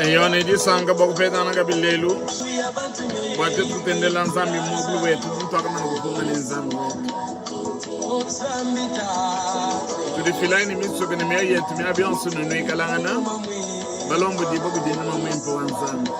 Eyo ne disanka bua kupetangana kabidi lelu bua tuetu kutendela Nzambi mu muakulu wetu mutuakamana kupunga ne Nzambi wetu. Tudifilayi ne misuke ne mioyo yetu miaba yonso ne nuikalangana balombodibue kudi Nyuma Muimpe wa Nzambi.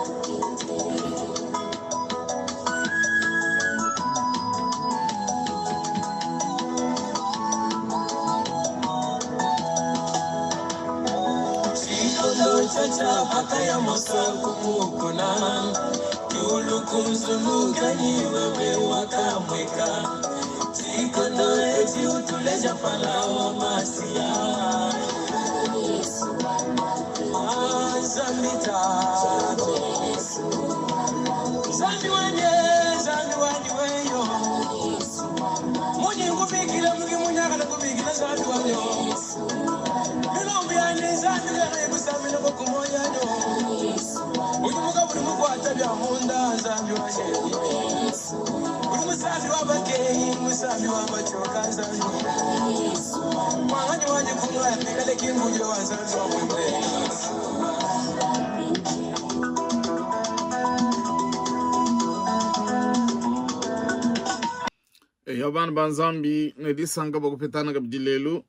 Eyo bana ba Nzambi ne disanka bua kupetana kabidi lelu.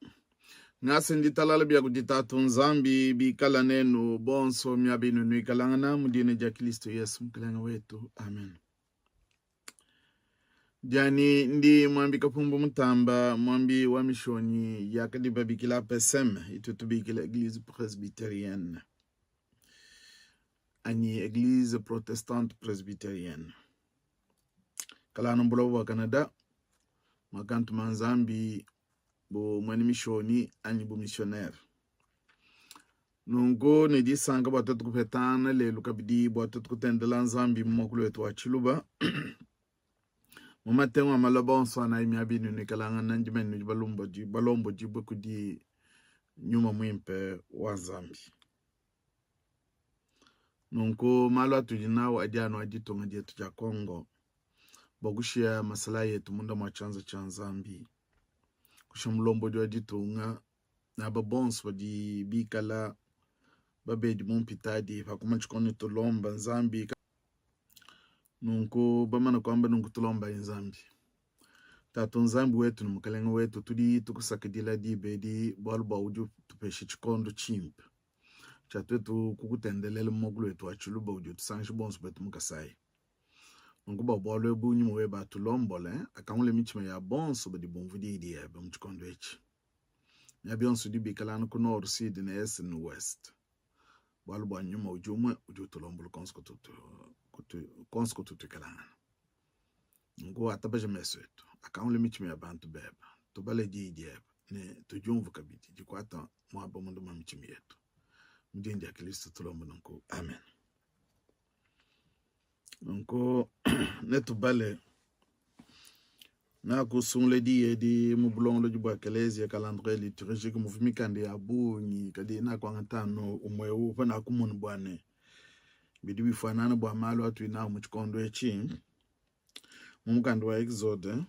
Ngase nditalala bia kudi Tatu Nzambi bikala nenu bonso miaba inu nuikalangana mu dina dia Kristo Yesu Mukelenge wetu. Amen. Diani ndi mwambi Kapumbu Mutamba, mwambi wa mishonyi yakadi babikila PSM itu tubikila Eglise Presbyterienne anyi Eglise Protestante Presbyterienne. Kalana buloba bua Canada mwakantuma Nzambi bu muena mishonyi anyi bu missionnaire. Nunku ne disanka bua tuetu kupetangana lelu kabidi bua tuetu kutendela Nzambi mu muakulu wetu wa Tshiluba mu matengu a maloba onso anayi miaba inu nuikalangana ndimene nudi balombodi balombodibue kudi nyuma muimpe wa Nzambi. Nunku malu atudi nawu adi anu a ditunga dietu dia Congo bua kushiya masalayi etu munda mua tshianza tshia Nzambi, kushiya mulombodi wa ditunga ne aba bonso badi bikala babedi mu mpitadi pakuma tshikondo tulomba Nzambi. Nunku bamana kuamba nunku tulombayi Nzambi. Tatu Nzambi wetu ne Mukelenge wetu, tudi tukusakidila diba edi bualu bua udi utupesha tshikondo tshimpe tshia tuetu kukutendelela mu muakulu wetu wa Tshiluba udi utusangisha bonso betu mu Kasai. Nunku bua bualu ebu nyuma webe atulombole, akangule mitshima ya bonso badi bumvua diyi diebe mu tshikondo etshi. Ne bionso bidi bikala anu ku nord, sud ne est ne ouest. Bualu bua nyuma udi umue udi utulombola konso kututu konso kututuikalangana. Nunku atabaje mesu etu, akangule mitshima ya bantu bebe, tubale diyi diebe ne tudiumvue kabidi dikuata muaba munda mua mitshima yetu. Mu dina dia Kristo tulombe nunku, amen. Nunku netubale nakusungula diyi edi mu bulongolodi bua Ekelezia calendrier liturgique muvua mikanda ya bungi kadi nakuangata anu umue eu pa nakumona bua ne bidi bifuanana bua malu atudi nawu mu tshikondo etshi mu mukanda wa Exode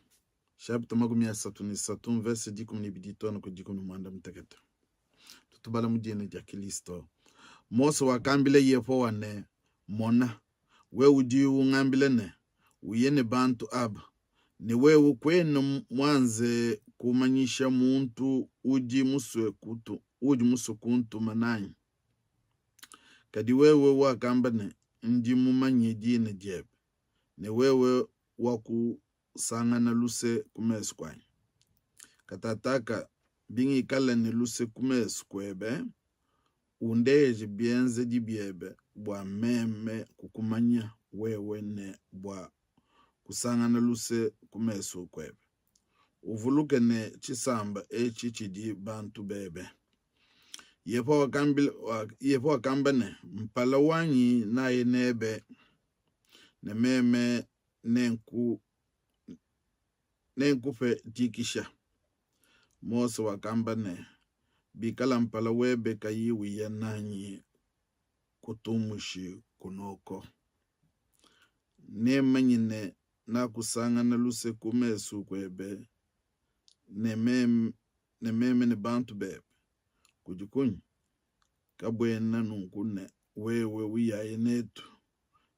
chapitre 33 mvese 12 too ne ku 16 tutubala mu dina dia Kristo. Mose wakambila Yehowa ne, Mona, wewe udi ungambila ne, Uye ne bantu aba, ne wewe kuena muanze kumanyisha muntu udi musue kutu, udi musue kuntuma nanyi. Kadi wewe wakamba ne, Ndi mumanye dina diebe, ne wewe wakusangana luse ku mesu kuanyi. Katataka bingikala ne luse ku mesu kuebe, undeje bienzedi biebe bua meme kukumanya wewe ne bua kusangana luse ku mesu kuebe. Uvuluke ne tshisamba etshi tshidi bantu bebe. Yehowa wakamba ne, Mpala wanyi naye nebe, ne meme nenku nenkupe dikisha. Mose wakamba ne, Bikala mpala webe kayi uya nanyi, kutumushi kunoko. Nemmanye ne nakusangana luse ku mesu kuebe, ne meme ne meme ne bantu bebe kudi kunyi? Kabuena nunku ne. Wewe uyaya netu,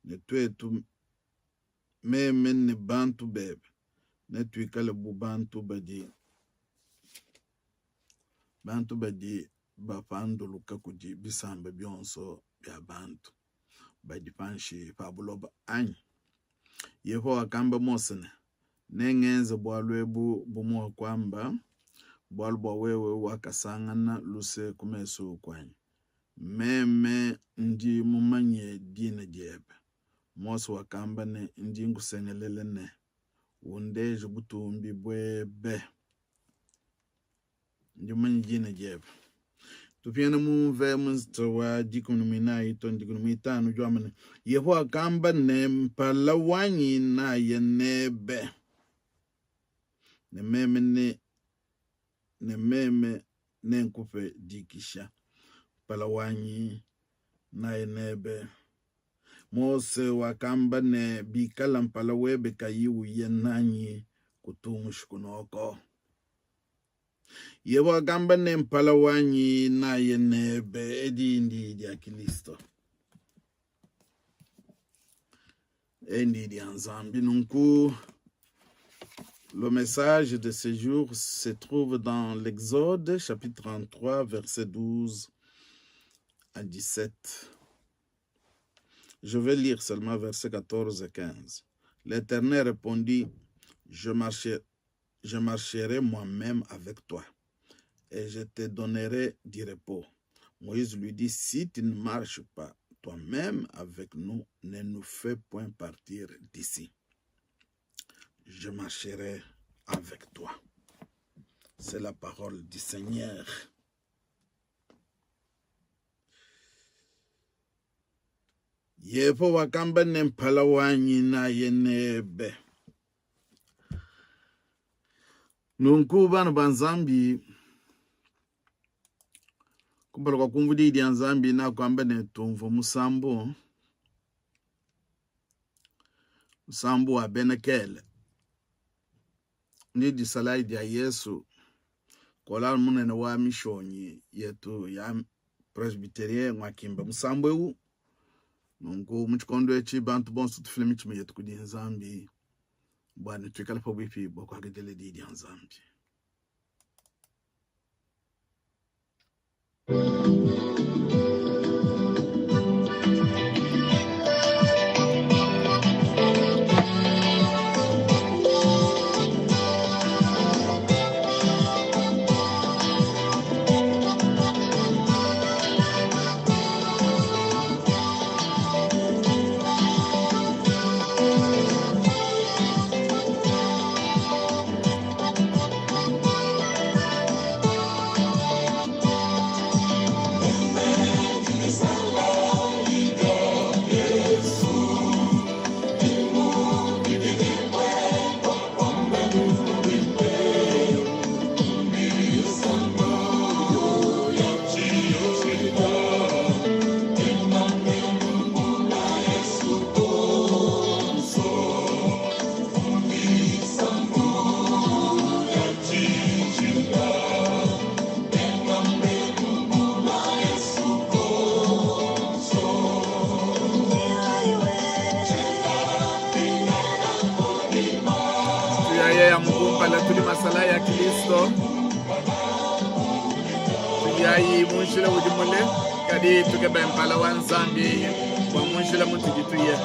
ne tuetu, meme ne bantu bebe, netuikale bu bantu badi bapanduluka kudi bisamba bionso bia bantu badi panshi pa buloba anyi? Yehowa wakamba Mose ne, Nengenze bualu ebu bu muwakuamba, bualu bua wewe wakasangana luse ku mesu kuanyi, meme ndi mumanye dina diebe. Mose wakamba ne, Ndi nkusengelela ne, Undeje butumbi buebe. Ndi mumanye dina diebe. Tupingane mu mvese wa 14 to 15 udi wamba ne, Yehowa wakamba ne, Mpala wanyi naye nebe, ne meme ne ne meme nenkupe dikisha. Mpala wanyi naye nebe. Mose wakamba ne, Bikala mpala webe kayi uya nanyi, kutungushi kunoko. Yehowa wakamba ne, Mpala wanyi naye nebe. Edi ndi dia Kilisto, endi dia Nzambi. Nunku le message de ce jour se trouve dans l'Exode chapitre 33 verset 12 à 17. Je vais lire seulement versets 14 et 15. L'Éternel répondit, je marcherai moi-même avec toi et je te donnerai du repos. Moïse lui dit, si tu ne marches pas toi-même avec nous, ne nous fais point partir d'ici. Je marcherai avec toi. C'est la parole du Seigneur. Yehowa wakamba ne mpala wanyi naye nebe. Nunku bana ba Nzambi, kumpala kua kumvua diyi dia Nzambi, nakuamba ne tumvua musambu, musambu wa bena Kele ni disalayi dia Yesu, kolal munene wa mishonyi yetu ya presbyterien ngwakimba musambu eu. Nunku mu tshikondo etshi bantu bonso tufile mitshima yetu kudi Nzambi bua ne tuikale pabuipi bua kuakidila diyi dia Nzambi. Tuyaya mukumpala tuli masala ya Kristo, tuyayi mu njila udi mule, kadi tukebe mpala wa Nzambi bua mu njila mutudi tuye.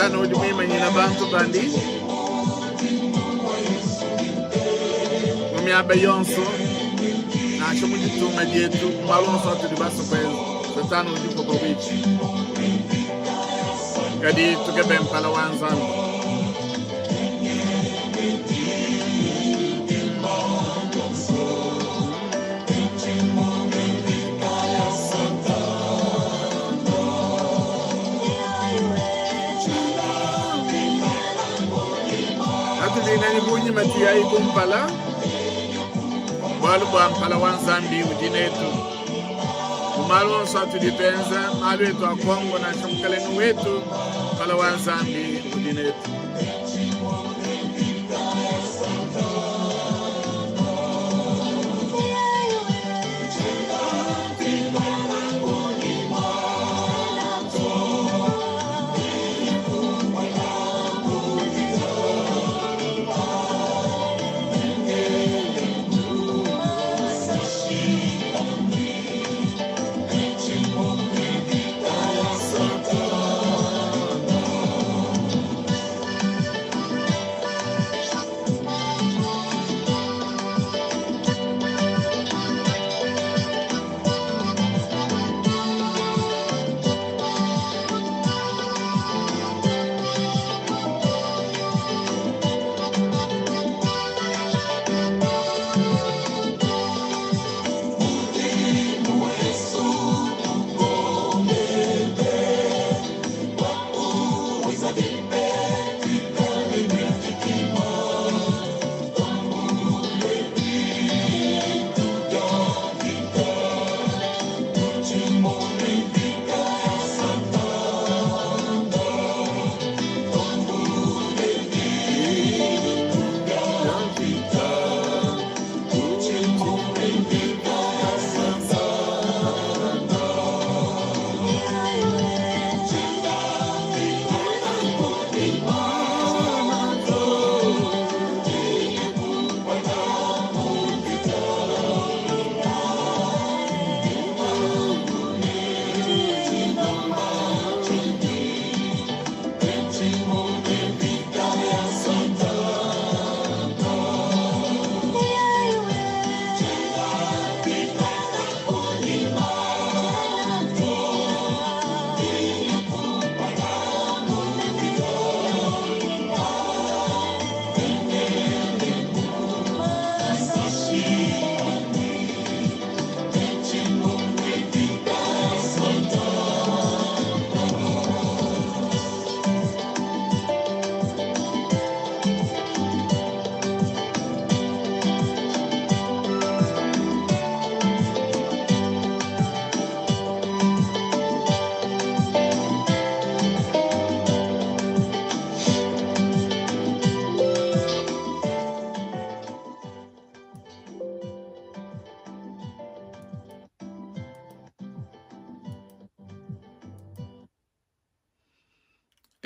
Satana udi muimanyina bantu bandi mu miaba yonso, nansha mu ditunga dietu, mu malu onso atudi basue kuenza, Satana udi pabuipi. Kadi tukebe mpala wa Nzambi. Katubinganyi kunyima tuyayi kumpala, bualu bua mpala wa Nzambi udi netu mu malu onso atudi tuenza, malu etu a Kongo nansha mukalenge wetu, mpala wa Nzambi udi netu.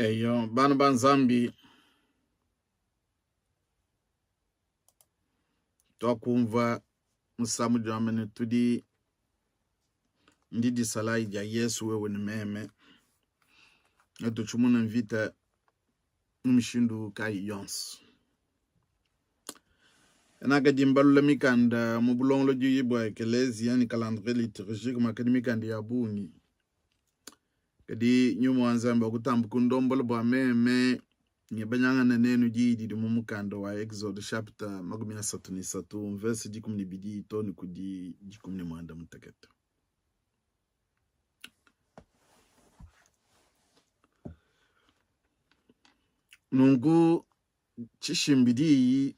Eyo, bana ba Nzambi, tuakumvua musambu diamba ne tudi ndi disalayi dia Yesu wewe ne meme netutshimune mvita mu mishindu kayi yonso. Nakadi mbalula mikanda mu bulongolodi bua ekeleziya ne calendrier liturgique muakadi mikanda ya bungi, kadi nyuma wa Nzambi wakutamba kundombola bua meme ngebanyangana nenu diyi didi mu mukanda wa Exode chapitre 33 verse 12 to ne kudi 16. Nunku tshishimbidi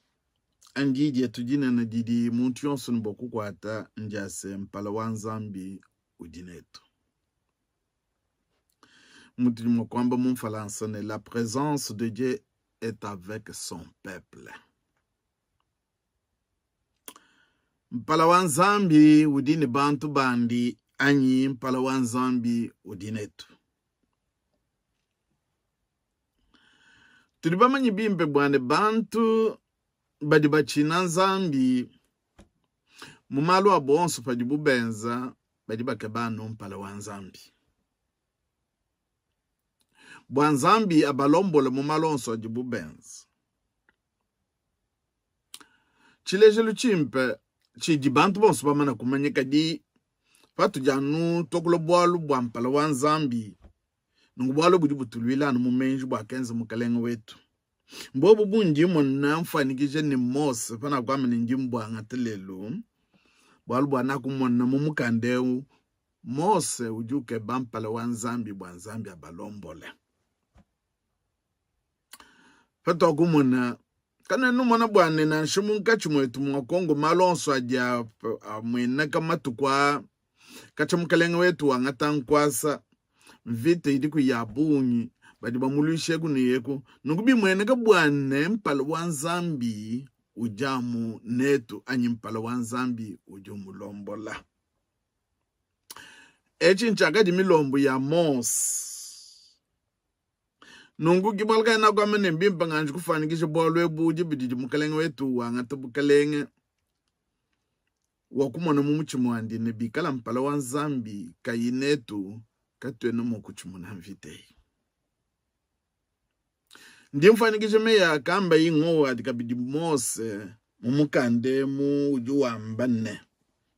anyi diyi dietu dinene didi muntu yonso ne bua kukuata ndia se, mpala wa Nzambi udi netu. Mutudi mua kuamba mu Mfalansa ne, la présence de Dieu est avec son peuple. Mpala wa Nzambi udi ne bantu bandi anyi mpala wa Nzambi udi netu. Tudi bamanye bimpe bua ne bantu badi batshina Nzambi mu malu abu onso padibu benza badi bakeba anu mpala wa Nzambi. Bua Nzambi abalombole mu malu onso adibu benza. Tshilejilu tshimpe tshidi bantu bonso bamane kumanya, kadi patudi anu tuakula bualu bua mpala wa Nzambi, nunku bualu budi butuluila anu mu meji buakenza Mukalenge wetu. Mbobu bundi mmona mfuanyikija ne Mose panakuamba ne ndi mbuangata lelu, bualu bua nakumona mu mukanda eu Mose udi ukeba mpala wa Nzambi bua Nzambi abalombole. Patuakumona kanuena numona bua ne nansha munkatshi muetu mua Kongo malu onso adi amueneka matuku aa katshia mukalenge wetu wangata nkuasa mvita idiku ya bungi badi bamuluisha eku ne eku nunku bimueneka bua ne mpala wa Nzambi udi amu netu anyi mpala wa Nzambi udi umulombola. Etshi ntshiakadi milombu ya Mose. Nunku ke bualu kayi nakuamba ne, mbimpe nganji kufuanyikija bualu ebu diba didi Mukalenge wetu wangata bukalenge wakumona mu mutshima wandi ne, bikala mpala wa Nzambi kayi netu, katuena mua kutshimuna mvita eyi. Ndi mfuanyikija meyi akambayi ngowu adi kabidi Mose mu mukanda emu udi wamba ne,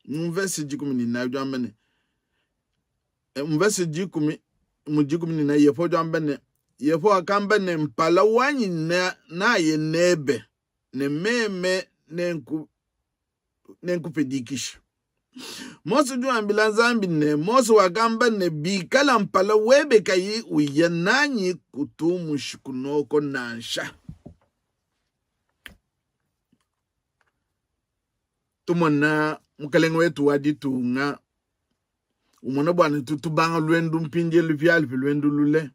mu mvese 14 udi wamba ne, mvese dikumi mu 14 Yehowa udi wamba ne, Yehowa wakamba ne, mpala wanyi naye nebe ne meme nenku nenkupe dikisha. Mose udi wambila Nzambi ne, Mose wakamba ne, bikala mpala webe kayi uya nanyi kutumushi kunoko nansha. Tumona mukalenge wetu wa ditunga umona bua ne tutubanga luendu mpindieu lupialupia luendu lule,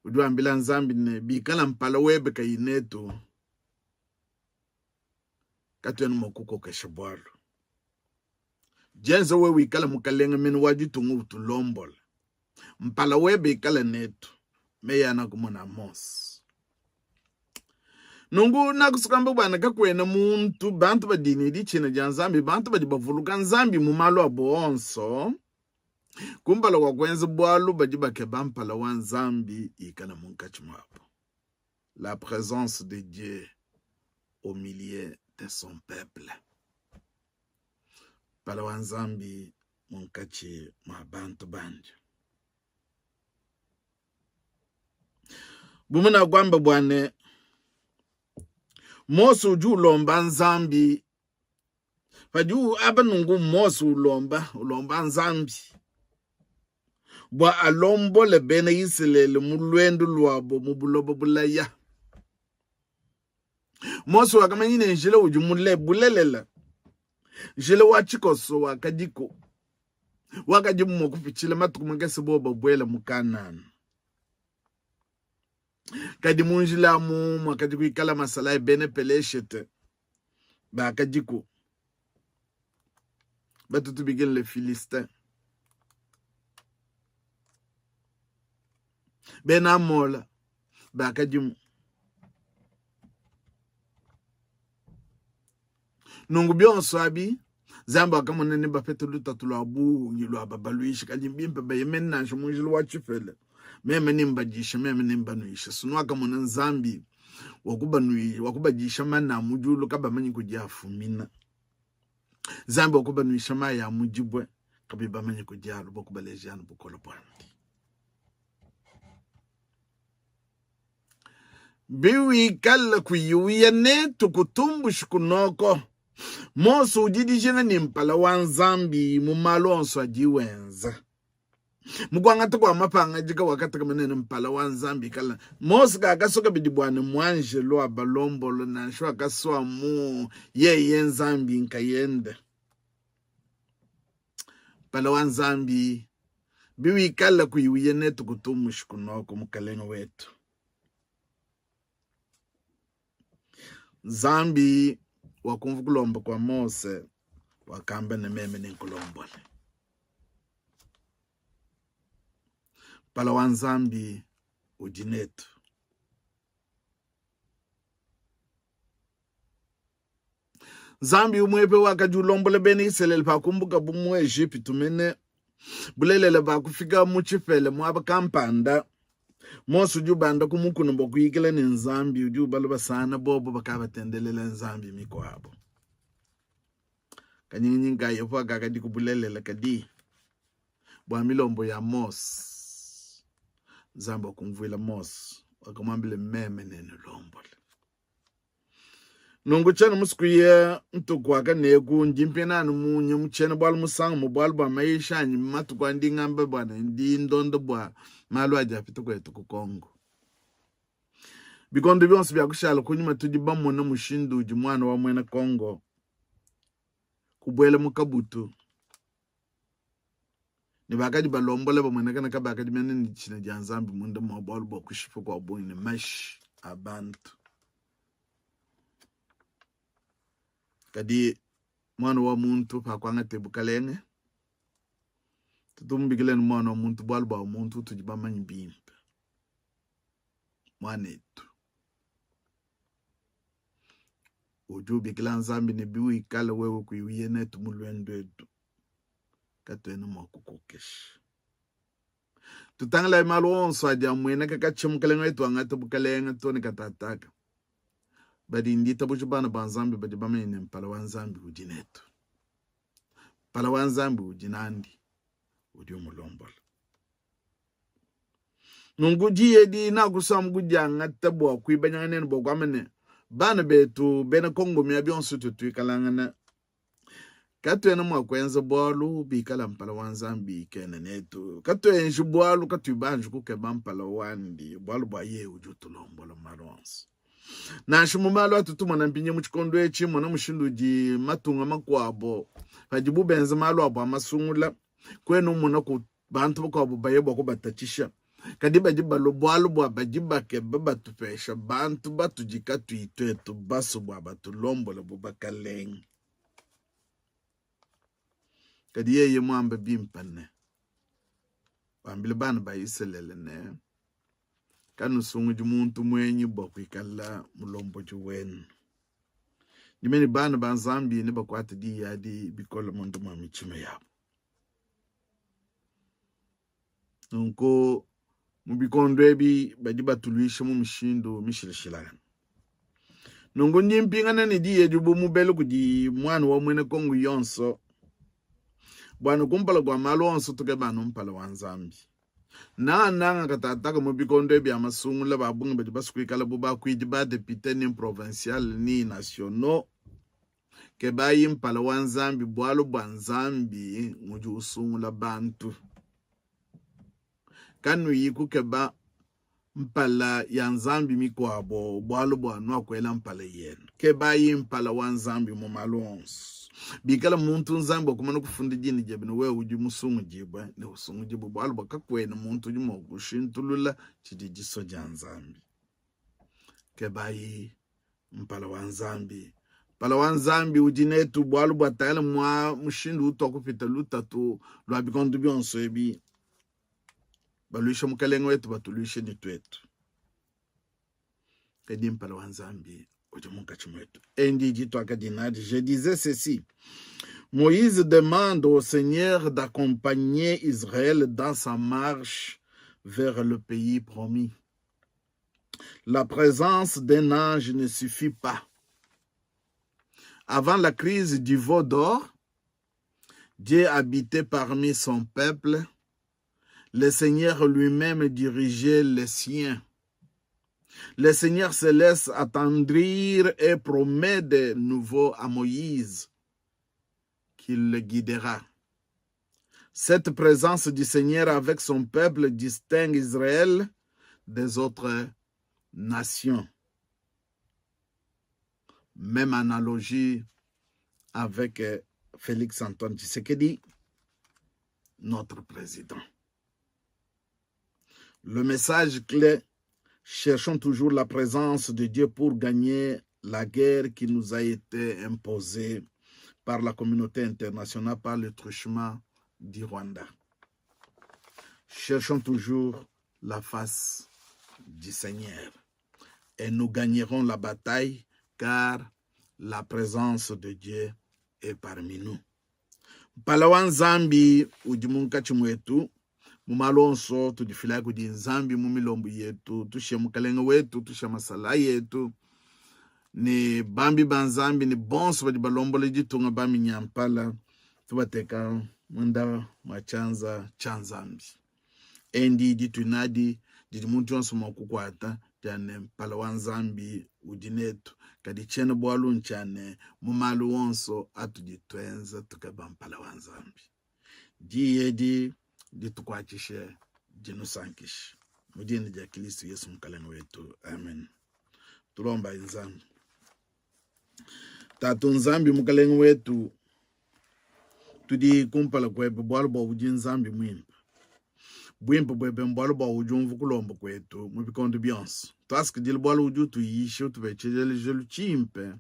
udi wambila Nzambi ne, bikala mpala webe kayi netu katuena mua kukokesha bualu. Dienza wewe wikale mukalenge mene wa ditunga utulombola, mpala webe ikale netu. Meyi a nakumona Mose. Nunku nakusukamba bua kakuena muntu, bantu badi ne ditshina dia Nzambi, bantu badi bavuluka Nzambi mu malu abo onso, kumpala kua kuenza bualu badi bakeba mpala wa Nzambi ikale munkatshi muabu. La présence de Dieu au milieu de son peuple. Mpala wa Nzambi munkatshi mua bantu bandi. Bu munakuamba bua ne Mose udi ulomba Nzambi padi aba nunku Mose ulomba ulomba Nzambi bua alombole bena Isalele mu luendu luabo mu buloba bulaya. Mose wakamanya ne njila udi mule bulelela, njila wa tshikoso wakadiku, wakadi mua kupitshila matuku makese bobo babuela mu Kanana. Kadi mu njila amu muakadi kuikala masalayi bena Peleshete bakadiku batu tubikila le Philistin, bena Amola bakadimu. Nunku bionso abi Nzambi wakamona ne bapete lutatu lua bungi lua babaluishi, kadi mbimpe bayemene nansha mu njila wa tshipela. Meme nembadishe, meme nembanuishe. Sunu wakamona Nzambi wakubadisha mana mu diulu kabamanyi kudi afumina. Nzambi wakubanuisha mayi a mu dibue kabi bamanye kudi alu bua kubaleja anu bukole buandi. Biwikala kuyi uya netu kutumbushi kunoko. Mose udi dijinga ne mpala wa Nzambi mu malu onso adi wenza. Mu kuangata kua mapangadika wakatekemena ne mpala wa Nzambi ikala. Mose kakasua kabidi bua ne muanjelu abalombole nansha, wakasua mu yeye Nzambi nkayende. Mpala wa Nzambi biwikala kuyi uya netu kutumushi kunoko mukalenge wetu. Nzambi wakumva kulomba kua Mose, wakamba ne meme nenkulombole. Mpala wa Nzambi udi netu. Nzambi umuepe wakadi ulombola bena Isalele pakumbukabu mu Ejipitu mene bulelela bakufika mu tshipela muaba kampanda. Mose udi ubanda ku mukuna bua kuyikila ne Nzambi, udi ubala basana bobo bakabatendelela nzambi mikuabo. Kanyinganyinga ka Yehowa kakadiku bulelela, kadi bua milombo ya Mose, Nzambi wakumvuila Mose, wakamuambila meme nenulombole. Nunku tshiena musue kuya ntuku akaneku, ndi mpingana anu munya mu tshiena-bualu musangu mu bualu bua mayisha anyi matuku andi ngamba bua ne ndi ndonda bua malu adi apita kuetu ku Congo. Bikondo bionso bia kushala kunyima tudi bamona mushindu udi muana wa muena Congo kubuela mu kabutu ne bakadi balombola bamuenekana kabakadi mene ne ditshina dia Nzambi munda mua bualu bua kushipa kua bungi ne mashi a bantu. Kadi muana wa muntu pakuangate bukalenge, tutumubikile ne muana wa muntu bualu bua muntu utudi bamanye bimpe, muanetu udi ubikila Nzambi ne biwikale wewe kuyi uye netu mu luendu etu katuena mua kukokesha. Tutangilayi malu onso adi amueneka katshia Mukalenge wetu angata bukalenge to ne katataka. Badi nditabuja bana ba Nzambi badi bamanye ne mpala wa Nzambi udi netu. Mpala wa Nzambi udi nandi, udi umulombola. Nunku diyi edi nakusua kudiangata bua kuibanyangana nenu bua kuamba ne bana betu bena Kongo miaba yonso tutuikalangana Katuena mua kuenza bualu bikala mpala wa Nzambi kena netu. Katuenji bualu katuyi banji kukeba mpala wandi, bualu bua yeye udi utulombola mu malu onso. Nansha mu malu atu tumona mpindieu mu tshikondo etshi, mona mushindu udi matunga makuabo padibu benza malu abu a masungula, kuena umona ku bantu bakuabu baye bua kubatatshisha, kadi badi balua bualu bua badi bakeba batupesha bantu batudi katuyi tuetu basue bua batulombole bu bakalenge. Kadi yeye muambe bimpe ne, wambile bana ba Isalele ne, kanusungudi muntu muenyi bua kuikala mulombodi wenu. Ndime ne bana ba Nzambi nebakuate diyi adi bikole munda mua mitshima yabu. Nunku mu bikondo ebi badi batuluisha mu mishindu mishilashilangane. Nunku ndi mpingana ne diyi edi bu mubelu kudi muana wa muena Kongo yonso bua ne kumpala kua malu onso tukeba anu mpala wa Nzambi. Nangananga katataka mu bikondo ebi bia masungula, ba bungi badi basue kuikala bu bakuidi, ba depute ni provincial ni nationaux. Kebayi mpala wa Nzambi, bualu bua Nzambi ngudi usungula bantu. Kanuyi kukeba mpala ya nzambi mikuabo, bualu bua nuakuela mpala yenu. Kebayi mpala wa Nzambi mu malu onso. Bikala muntu Nzambi wakumana kufunda dina diebe ne wewe udi musungudibue, ne usungudibue, bualu bua kakuena muntu udi mua kushintulula tshidi disua dia Nzambi. Kebayi mpala wa Nzambi. Mpala wa Nzambi udi netu bualu bua tangila mua mushindu utuakupita lutatu lua bikondo bionso ebi. Baluisha Mukalenge wetu, batuluishe ne tuetu. Kadi mpala wa Nzambi udi munkatshi muetu. Endi dituakadi nadi. Je disais ceci. Moïse demande au Seigneur d'accompagner Israël dans sa marche vers le pays promis. La présence d'un ange ne suffit pas. Avant la crise du veau d'or, Dieu habitait parmi son peuple. Le Seigneur lui-même dirigeait les siens. Le Seigneur se laisse attendrir et promet de nouveau à Moïse qu'il le guidera. Cette présence du Seigneur avec son peuple distingue Israël des autres nations. Même analogie avec euh, Félix Antoine Tshisekedi, notre président. Le message clé, cherchons toujours la présence de Dieu pour gagner la guerre qui nous a été imposée par la communauté internationale, par le truchement du Rwanda. Cherchons toujours la face du Seigneur et nous gagnerons la bataille car la présence de Dieu est parmi nous. Mpala wa Nzambi udi munkatshi muetu. Mu malu onso tudifilayi kudi Nzambi mu milombu yetu, tushiye Mukalenge wetu, tushiye masalayi etu ne bambi ba Nzambi ne bonso badi balombola ditunga ba minyampala, tubateka munda mua tshianza tshia Nzambi. Endi ditui nadi didi muntu yonso mua kukuata dia ne, mpala wa Nzambi udi netu. Kadi tshiena bualu ntshia ne, mu malu onso atudi tuenza tukeba mpala wa Nzambi. Diyi edi ditukuatshishe, dinusankishe. Mu dina dia Kristo Yesu Mukalenge wetu, amen. Tulombayi Nzambi. Tatu Nzambi Mukalenge wetu, tudi kumpala kuebe bualu bua udi Nzambi muimpe. Buimpe buebe mbualu bua udi umvua kulomba kuetu mu bikondo bionso. Tuasakidila bualu udi utuyisha, utupesha tshilejilu tshimpe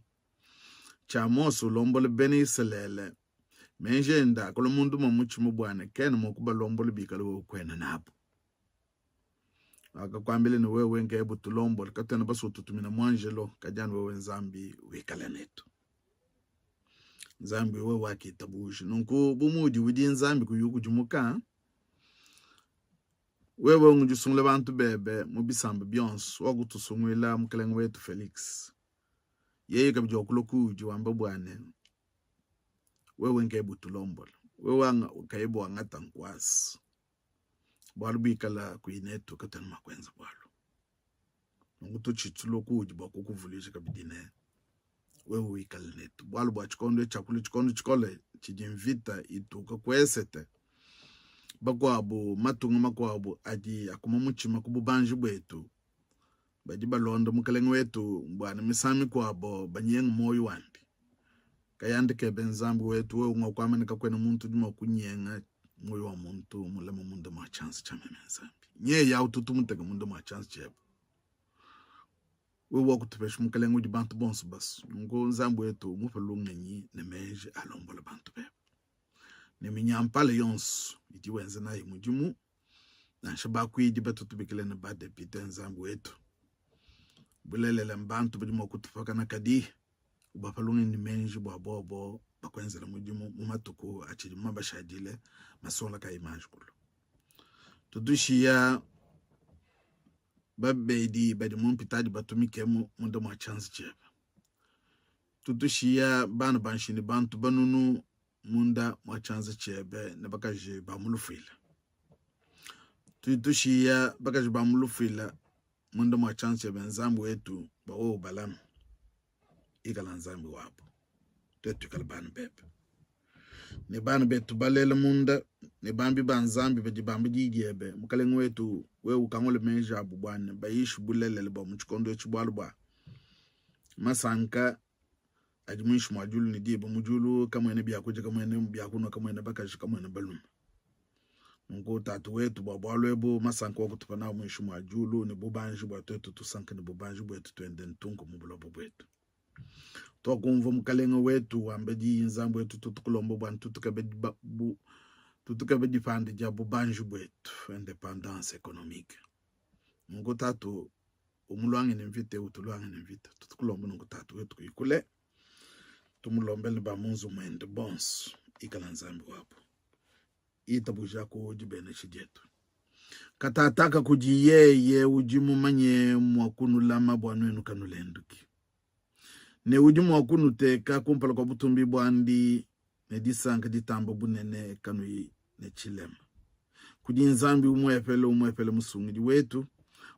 tshia Mose ulombola bena Isalele. Meji ende akalua muntu mua mutshima bua ne kena mua kubalombola bikala wewe kuena nabu. Wakakuambila ne wewe nkayebe utulombole, katuena basue ututumina muanjelo, kadi anu wewe Nzambi wikale netu. Nzambi wewe wakitabuja. Nunku bu muudi udi Nzambi kuyi ukudimuka, wewe ngudi usungula bantu bebe mu bisamba bionso, wakutusunguila mukalenge wetu Felix. Yeye kabidi wakulua kuudi wamba bua ne wewe nkayebe utulombola, wewe nkayebe wangata nkuasa. Bualu buikala kuyi netu katuena mua kuenza bualu. Nunku tutshitulua kuudi bua kukuvuluija kabidi ne wewe wikale netu, bualu bua tshikondo etshi tshiakulu tshikondo tshikole tshidi mvita ituka ku esete. Bakuabu matunga makuabu adi akuma mutshima ku bubanji buetu, badi balonda mukalenge wetu bua ne misangu mikuabo banyenga muoyo wandi. Kayandi kebe Nzambi wetu, wewe ngua kuamba ne kakuena muntu udi mua kunyenga muoyo wa muntu mulama munda mua tshianza tshia meme Nzambi. Nyeye au tutu muteke munda mua tshianza tshiebe. Wewe wakutupesha mukalenge udi bantu bonso basu. Nunku Nzambi wetu umupe lungenyi ne meji alombola bantu bebe. Ne minyampala yonso idi wenza nayi mudimu nansha bakuidi batutubikila ne badepite Nzambi wetu. Bulelela mbantu badi mua kutupakana kadi ubapa lungenyi ne meji bua bobo bakuenzela mudimu mu matuku atshidi mabashadile masungula kayi manji kulua. Tutushiya babedi badi mu mpitadi batumikemu munda mua tshianza tshiebe. Tutushiya bana ba nshi ne bantu banunu munda mua tshianza tshiebe ne bakaji ba mu lufuila. Tudi tushiya bakaji ba mu lufuila munda mua tshianza tshiebe Nzambi wetu bua wewe ubalame. Ikala Nzambi wabu, tuetu tuikale bana bebe ne bana betu balela munda ne bambi ba Nzambi badi bamba diyi diebe. Mukalenge wetu, wewe ukangule meji abu bua ne bayishi bulelela bua mu tshikondo etshi, bualu bua masanka adi muinshi mua diulu ne diba mu diulu kamuena biakudia, kamuena biakunua, kamuena bakaji, kamuena balume. Nunku Tatu wetu, bua bualu ebu masanka wakutupa nawu muinshi mua diulu ne bubanji bua tuetu tusanke ne bubanji buetu tuende ntunku mu buloba buetu. Tuakumvua Mukalenge wetu wamba diyi, Nzambi wetu, tutukulomba bua tutukebe dipanda dia bubanji buetu, independance economique. Nunku Tatu, umuluangene mvita, utuluangene mvita. Tutukulomba nunku Tatu wetu kuikule, tumulombele ba mu nzubu muende bonso, ikala Nzambi wabu. Itabujaku dibenesha dietu. Katataka kudi yeye udi mumanye mua kunulama bua nuenu kanulenduki, ne udi mua kunuteka kumpala kua butumbi buandi ne disanka ditamba bunene kanuyi ne tshilema. Kudi Nzambi umuepele umuepele Musungidi wetu,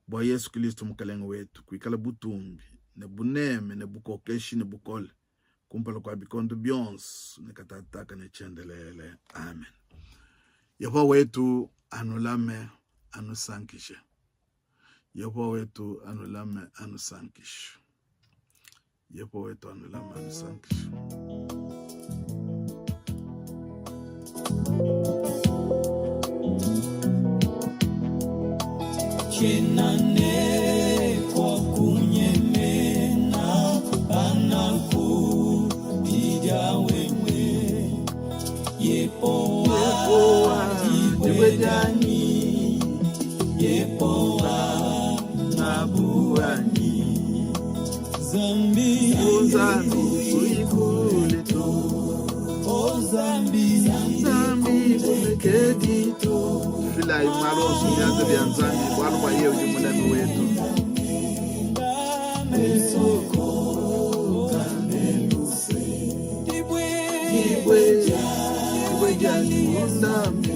bua Yesu Kristo Mukalenge wetu, kuikala butumbi ne buneme ne bukokeshi ne bukole kumpala kua bikondo bionso ne katataka ne tshiendelele. Amen. Yehowa wetu anulame anusankishe. Yehowa wetu anulame anusankishe. Yehowa wetu anulame anusankishe. Tushilayi malu onso mu bianza bia Nzambi, bualu bua yeye udi mulami wetu. Dibue, dibue dianyi undame.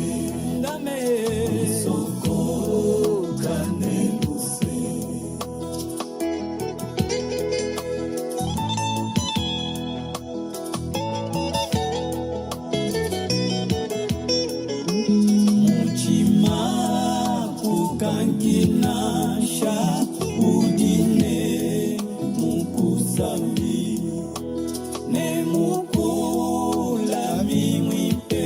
Mutshima kukankinasha udi ne mukusambi ne mukulami muimpe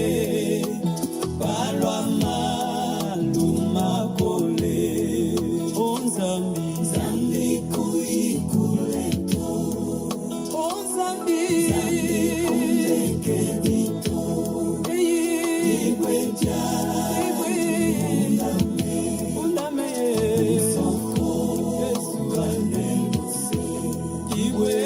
palua malu makole. O Nzambi, Nzambi kuikule to. O Nzambi, Nzambi kundekedi to. Dibue dia undame. Yesu ane. Dibue.